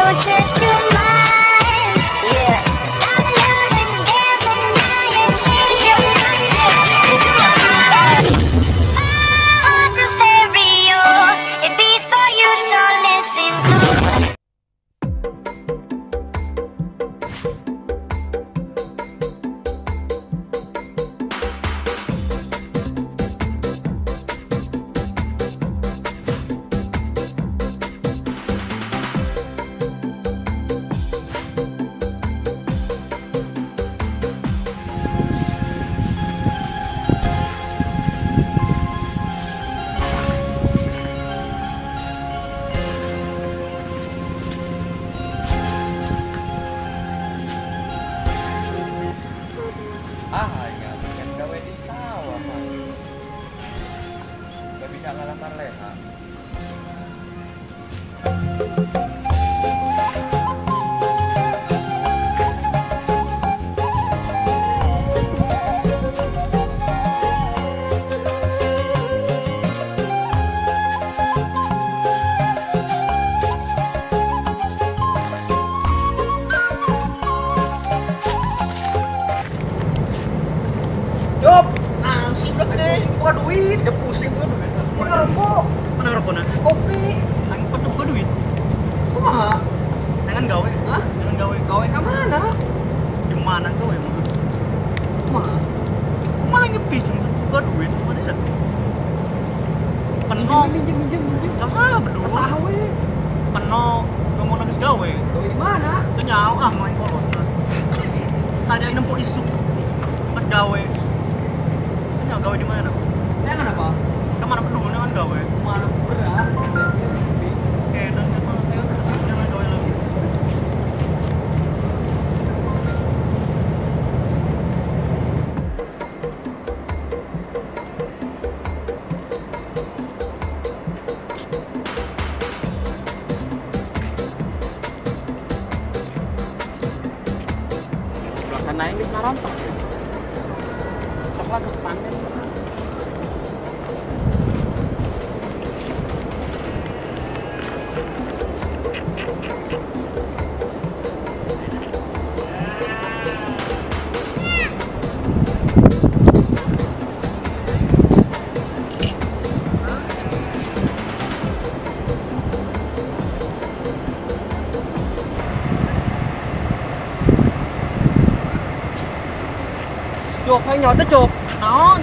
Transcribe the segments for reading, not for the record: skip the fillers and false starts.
closer to mine. Yeah. Our love is never not changing. My heart's a stereo. It beats for you, so listen close. Ah, kan gawe di sawah, Pak. Gak bisa ngelamar leha. Job, nah, sih gede, buka duit, ya pusing buka duit. Mana rokok? Mana rokok nah? Kopi. Aing petuk buka duit. Kumaha? Jangan gawe. Hah? Jangan gawe. Gawe ka mana? Di mana gawe mah? Kumaha? Kumaha nyepi buka duit mana sih? Penuh. Minjem. Saha berdua. Saha we. Penuh. Ngomong nangis gawe. Gawe di mana? Teu nyaho ah main kolot. Tadi aing nempo isuk. Tempat gawe. Gawe di mana? Jangan apa? Kemana peduli kan gawe? Mana berat? Oke, dan jangan gawe lagi. Belakang naik di sarampak. Coklat ke pantai. Jop, ayo nyawa teh Jop. Naon?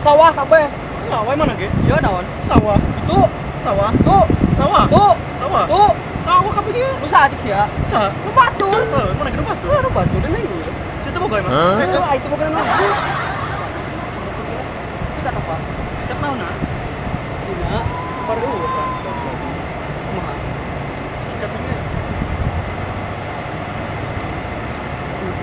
Sawah kabeh. Sawah mana ge? Iya naon? Sawah. Itu sawah. Tuh sawah. Tuh sawah. Tuh sawah kabeh ge. Lu saja sih ya. Saha? Lu batur. Heeh, mana ge lu batur? Lu batur deh minggu. Situ boga emang. Itu itu boga emang. Sikat apa? Sikat naon nah? Dina. Baru kan. Kumaha? Sikat ini.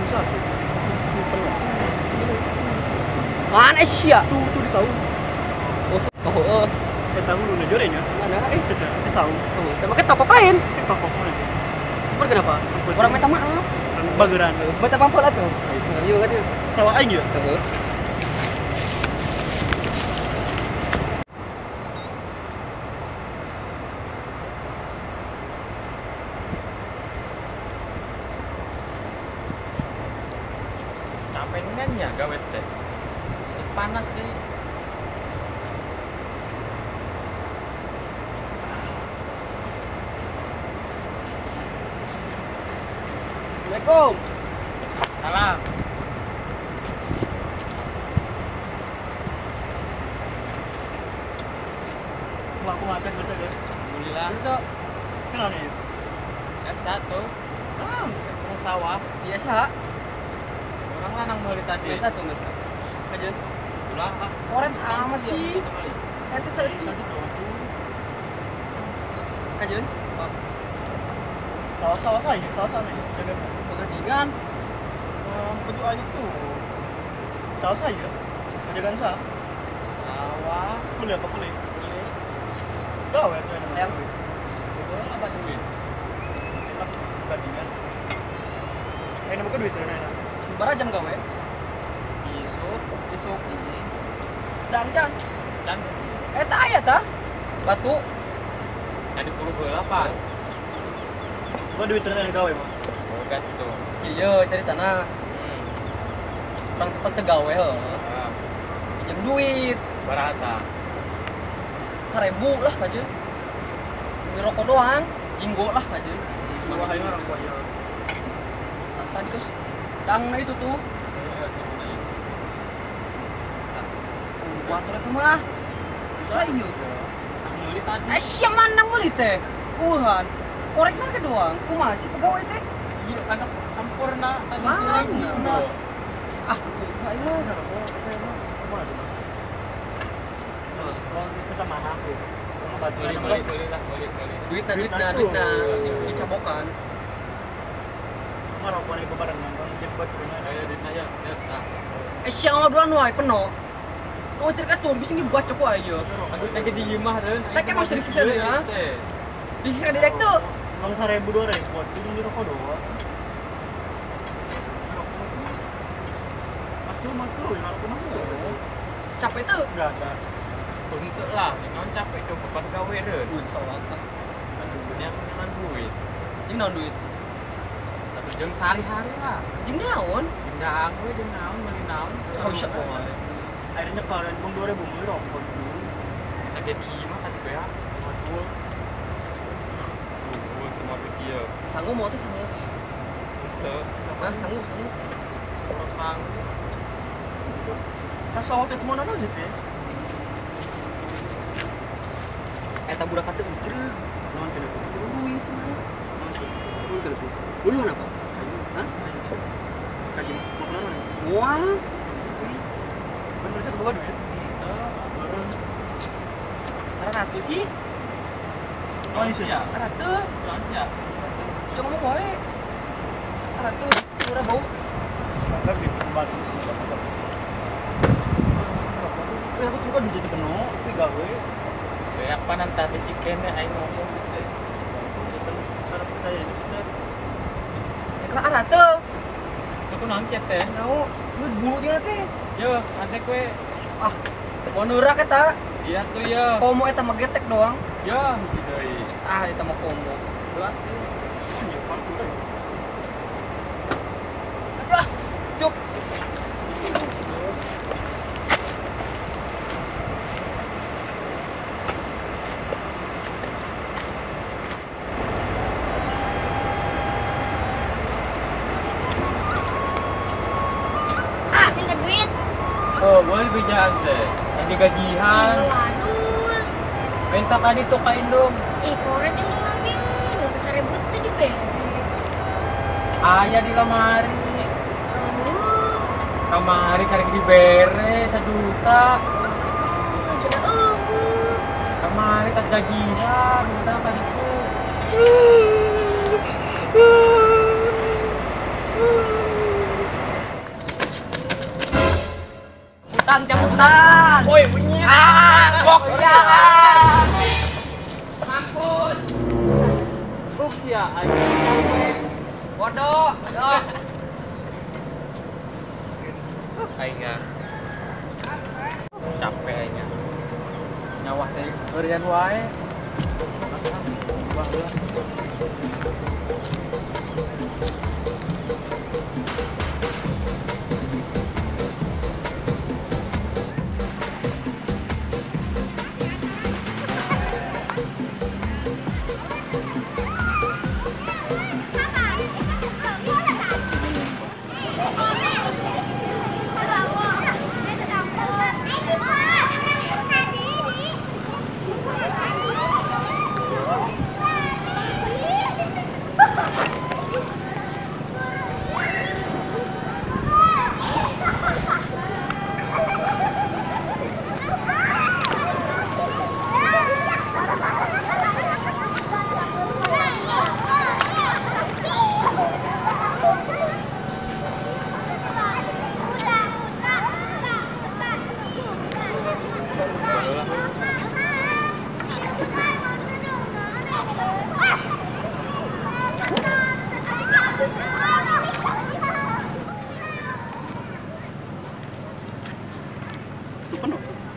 Susah sih. Mana sih ya? Tuh di saung. Oh, oh. Eta hulu jorenya. Mana? Teteh di saung. Oh, tapi ke toko lain. Ke toko mana? Sabar kenapa? Orang minta maaf. Bageran. Beta pampol atuh. Iya kan. Sawah aing ya? Heeh. Capek ya gawe teh. Panas deh. Assalamualaikum. Salam. Aku makan betul guys. Alhamdulillah. Itu kenal nih. Biasa tuh. Ah, sawah. Biasa. Orang lanang beli tadi. Minta tuh, minta. Aja. Ulah ah. Koret amat sih. Itu sedih. Kajun. Sawah-sawah saya, sawah sana ya. Jaga. Pegadingan. Betul aja tuh. Sawah saya. Jagaan sah. Sawah. Kuliah apa kuliah? Gawe tuh enak. Yang. Apa duit? Enak pegadingan. Enak bukan duit enak. Berapa jam gawe? Isuk, isuk. Dan can. Can. Tak aya tah. Batu. Jadi puluh berapa? Gua duit ternyata gawe mah. Boga tuh. Iya, cari tanah. Orang tempat tegawe heuh. Pinjam duit Barata. 1000 lah aja. Beli rokok doang, jinggo lah aja. Semua aing orang tua aja. Tadi terus dangna itu tuh. Buat itu mah. Sayu. Meuli tadi. Eh, mana meuli teh? Uhan. Korekna ke doang. Kumaha sih pegawai teh? Iya, anak sempurna, sempurna. Ah, aing mah minta maaf ya. Beli. Duitna dicabokan. Mah rokok ieu barengan jadi buat duitna. Ayo duitna ya. Eh, siang ngobrolan wae peno. Oh, cerek atuh bisa dibaca ku ayo. Aduh, teh di imah deun. Teh emang sering siksa deui ha. Disiksa direk tuh. Bang 1000 2000 buat beli rokok doang. Cuma tuh, rokok mah. Capek tuh? Enggak ada. Untuk lah, sing naon capek coba pas gawe deun. Duit salah. Duitnya naon duit. Jeung naon duit? Satu jam sehari-hari lah. Jeung naon? Jeung daang we, jeung naon, meuli naon. Oh, bisa wae. Akhirnya kalau bang 2000 meuli rokok dulu. Kita ge di imah tadi we. Betul. Gua teu mau kieu. Sanggup mau teh sanggup. Teu. Nah, sanggup. Sanggup. Kasih awak teh kumaha naon teh? Eta budak teh ucreug. Naon teh itu? Duit mah. Naon sih? Duit teh. Dulu apa? Kayu. Hah? Kayu. Kaji mau naon? Wah. Bener sih boga duit. Henteu. Ratu sih. Oh, iya. Ratu. Naon sih ya? Sia ngomong wae. Ratu, urang bau. Mantap di bagus. Eh, aku tuh kan duit jadi penuh, tapi gawe. Kayak apa nanti tadi cikene aing ngomong gitu. Cara percaya itu kita. Ya kena arah tuh. Itu naon sih teh? Nyaho, lu bulu dia teh. Yo, ade kowe. Ah, mau nurak eta. Iya tuh ya. Komo eta mah getek doang. Ya, hiji deui. Ah, eta mah komo. Jelas teh. Ah, cuk. Oh, boleh bejaan teh. Lagi gajian. Waduh. Minta tadi tuh ka indung. Ih, korek indung lagi. Enggak 1000 teh dibere. Aya di lemari. Oh. Kamari karek dibere 1 juta. Kamari tas gajian, minta ka ditu. Cabutan. Woi, bunyi. Ah, bok ya. Mampus. Bok ya, aing capek. Bodoh, bodoh. Aing capek aing. Nyawah teh heurean wae. Wah, lah.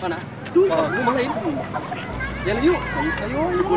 Mana? Tuh, oh, mau main. Jalan yuk. Ayo, ayo.